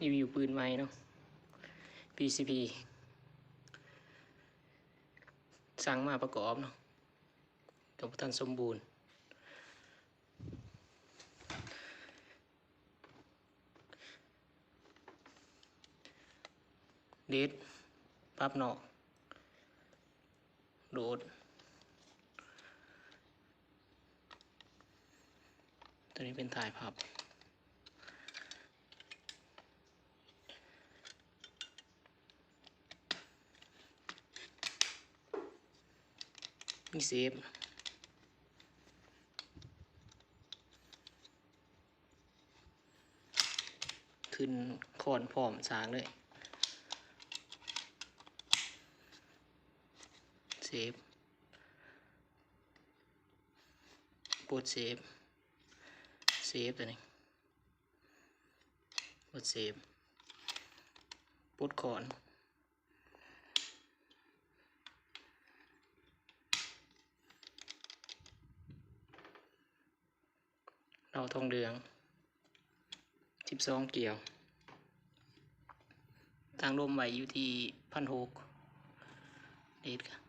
ຣີວິວປືນໃໝ່ເນາະ ພີຊີພີ ສັ່ງມາປະກອບເນາະ ກໍບໍ່ທັນສົມບູນ. ເດດ ປັບນອກ ໂດດ ຕົວນີ້ເປັນທ້າຍພັບ ມີເຊບ ຂຶ້ນຄ້ອນພ້ອມສາກເລີຍ ເຊບ ປົດເຊບ ເຊບຕົວນີ້ ກົດເຊບ ປົດຄ້ອນ ເລົາທອງເຫຼືອງ ສິບສອງກ່ຽວ ຕັ້ງລົມໄວ້ຢູ່ທີ່ພັນຫົກ ເດດ